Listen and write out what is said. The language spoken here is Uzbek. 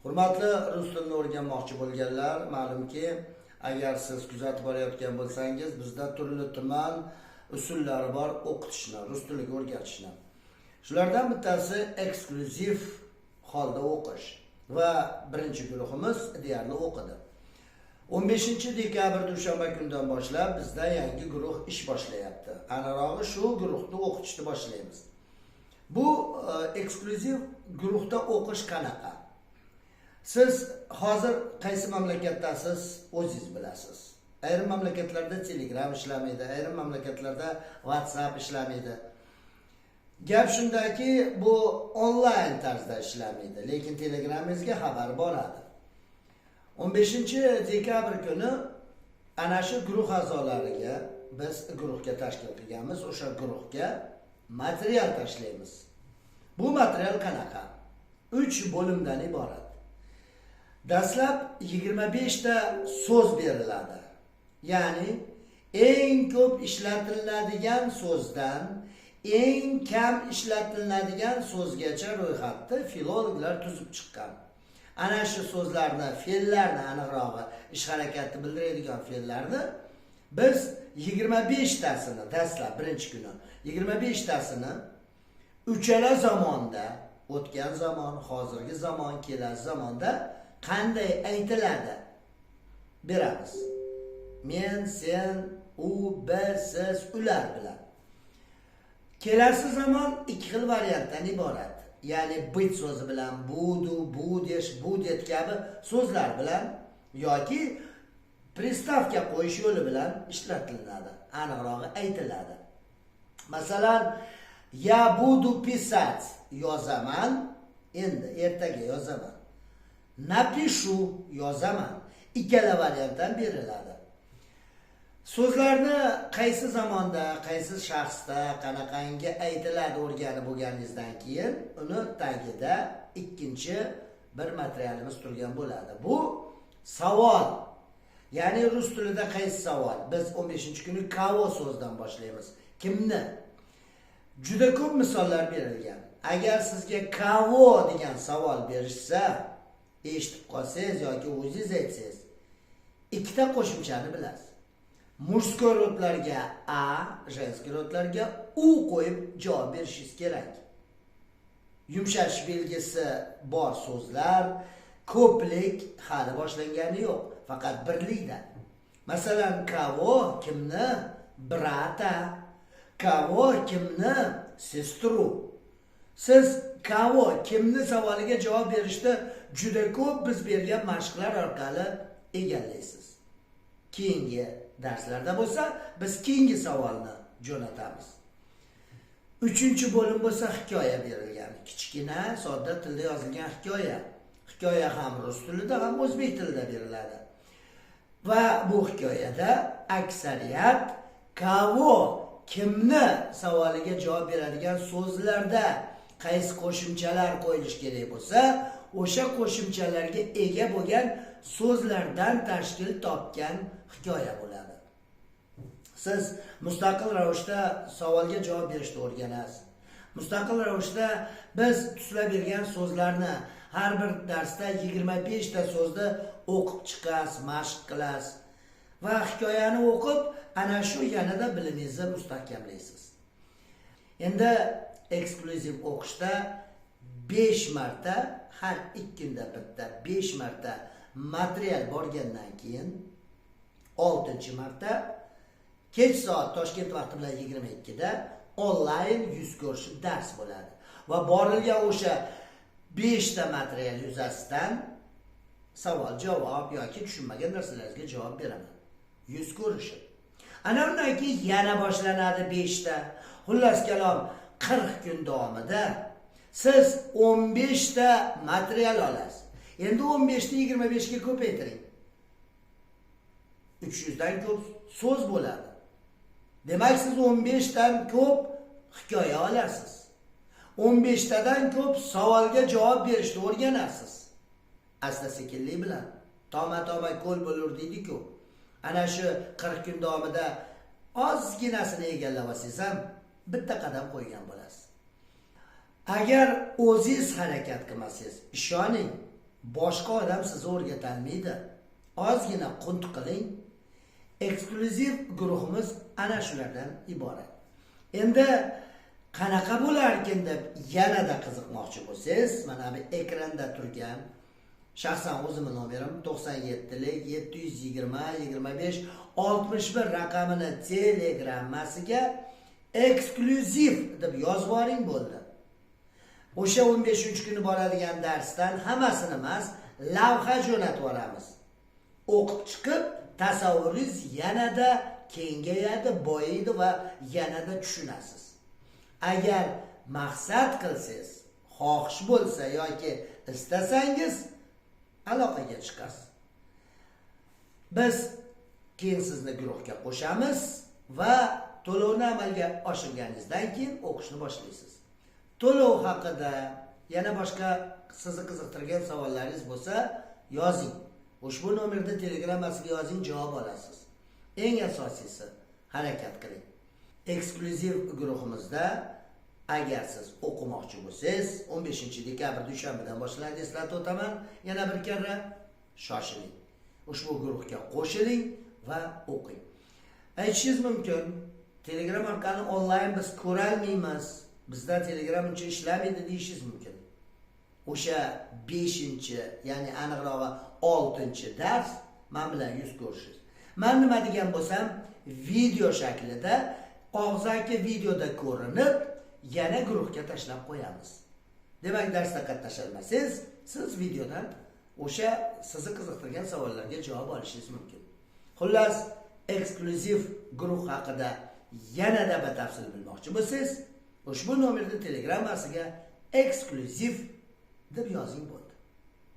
Hurmatli rus tilini o'rganmoqchi bo'lganlar, ma'lumki, agar siz kuzatib borayotgan bo'lsangiz, bizda turli tuman usullari bor o'qitishni, rus tiliga o'rgatishni. Shulardan bittasi eksklyuziv holda o'qish va birinchi guruhimiz deyarli o'qidi. 15 dekabr dushanba kunidan boshlab bizda yangi guruh ish boshlayapti. Aniqrog'i, shu guruhni o'qitishni boshlaymiz. Bu eksklyuziv guruhda o'qish qanaqa? Siz hozir qaysi mamlakatdasiz, o'zingiz bilasiz. Ayrim mamlakatlarda Telegram ishlamaydi, ayrim mamlakatlarda WhatsApp ishlamaydi. Gap shundaki, bu onlayn tarzda ishlamaydi, lekin Telegramingizga xabar boradi. 15 dekabr kuni ana shu guruh a'zolariga, biz guruhga tashkil qilganmiz, o'sha guruhga material tashlaymiz. Bu material qanaqa? 3 bo'limdan iborat. Dastlab 25 ta so'z beriladi. Ya'ni eng ko'p ishlatiladigan so'zdan eng kam ishlatiladigan so'zgacha ro'yxatni filologlar tuzib chiqqan. Ana shu so'zlarni, fe'llarni, aniqrog'i ish harakatni bildiradigan fe'llarni biz 25 tasini dastlab birinchi kuni 25 tasini uchala zamonda, o'tgan zamon, hozirgi zamon, kelasi zamonda qanday aytiladi beramiz. Men, sen, u, biz, siz, ular bilan. Kelasi zamon ikki xil variantdan iborat. Ya'ni быть so'zi bilan, буду, будешь, будет kabi so'zlar bilan yoki приставка qo'yish yo'li bilan ishlatiladi. Aniqrog'i, aytiladi. Masalan, я буду писать, yozaman, endi ertaga yozaman. Напишу, yozaman. Ikkala variantdan beriladi. So'zlarni qaysi zamonda, qaysi shaxsda, qanaqangi aytiladi o'rganib bo'lganingizdan keyin uni tagida ikkinchi bir materialimiz turgan bo'ladi. Bu savol. Ya'ni rus tilida qaysi savol? Biz 15-kuni кого so'zidan boshlaymiz. Kimni? Juda ko'p misollar berilgan. Agar sizga кого degan savol berishsa, eshitib qolsangiz yoki o'zingiz aytsangiz, ikkita qo'shimchani bilasiz. Мужской род larga а, женский род larga у qo'yib javob berishingiz kerak. Yumshash belgisi bor so'zlar, ko'plik hali boshlangani yo'q, faqat birlikda. Masalan, кого, kimni? Брата. Кого, kimni? Сестру. Siz кого, kimni savoliga javob berishda juda ko'p biz bergan mashqlar orqali egallaysiz. Keyingi darslarda bo'lsa biz keyingi savolni jo'natamiz. Uchinchi bo'lim bo'lsa hikoya berilgan. Kichkina, sodda tilda yozilgan hikoya. Hikoya ham rus tilida, ham o'zbek tilida beriladi. Va bu hikoyada aksariyat кого, kimni savoliga javob beradigan so'zlarda qaysi qo'shimchalar qo'yilishi kerak bo'lsa, o'sha qo'shimchalarga ega bo'lgan so'zlardan tashkil topgan hikoya bo'ladi. Siz mustaqil ravishda savolga javob berishni o'rganasiz. Mustaqil ravishda biz tuslab bergan so'zlarni, har bir darsda 25 ta so'zni o'qib chiqasiz, mashq qilasiz va hikoyani o'qib, ana shu yanada bilimingizni mustahkamlaysiz. Endi eksklyuziv o'qishda 5 marta, har 2 kunda bitta, 5 marta material borgandan keyin 6 marta kech soat Toshkent vaqti bilan 22 da onlayn yuz ko'rishib dars bo'ladi va borilgan o'sha 5 ta material yuzasidan savol javob yoki tushunmagan narsalaringizga javob beraman yuz ko'rishib. Ana undan keyin yana boshlanadi 5 ta. Xullas kalom, 40 kun davomida siz 15 ta material olasiz. Endi 15 ni 25 ga ko'paytiring, 300 dan ko'p so'z bo'ladi. Demak, siz 15 dan ko'p hikoya olasiz, 15 tadan ko'p savolga javob berishni o'rganasiz. Asta sekinlik bilan toma toma ko'l bo'lur deydi-ku. Ana shu 40 kun davomida ozginasini egallab olsangiz ham bitta qadam qo'ygan bo'lasiz. Agar o'zingiz harakat qilmasangiz, ishoning. Boshqa odam sizni o'rgatalmaydi. Ozgina qunt qiling. Eksklyuziv guruhimiz ana shulardan iborat. Endi qanaqa bo'larkin deb yanada qiziqmoqchi bo'lsangiz, mana bu ekranda turgan shaxsan o'zimni nomerim 97lik 720 25 61 raqamini telegrammasiga eksklyuziv deb yozib yuboring, bo'ldi. O'sha 15-kuni boradigan darsdan hammasini emas, lavha jo'natib yuboramiz. O'qib chiqib, tasavvuringiz yanada kengayadi, boyiydi va yanada tushunasiz. Agar maqsad qilsangiz, xohish bo'lsa yoki istasangiz aloqaga chiqasiz. Biz keyin sizni guruhga qo'shamiz va to'lovni amalga oshirganingizdan keyin o'qishni boshlaysiz. To'lov haqida yana boshqa sizni qiziqtirgan savollaringiz bo'lsa, yozing. Ushbu nomerda telegrammasiga yozing, javob olasiz. Eng asosiysi, harakat qiling. Eksklyuziv guruhimizda agar siz o'qimoqchi bo'lsangiz, 15 dekabr dushanbadan boshlanadi, eslatib o'taman. Yana bir karra shoshiling. Ushbu guruhga qo'shiling va o'qing. Aytishingiz mumkin, Telegram orqali onlayn biz ko'rolmaymiz. Bizda Telegram uncha ishlamaydi deyishingiz mumkin. O'sha 5, ya'ni aniqrog'i 6-dars men bilan yuz ko'rishingiz. Men nima degan bo'lsam, video shaklida, og'zaki videoda ko'rinib, yana guruhga tashlab qo'yamiz. Demak, darsda qatnasholmasangiz, siz videodan o'sha sizni qiziqtirgan savollarga javob olishingiz mumkin. Xullas, eksklyuziv guruh haqida yanada batafsil bilmoqchi bo'lsangiz, ushbu nomerda telegrammasiga eksklyuziv deb yozing, bo'ldi.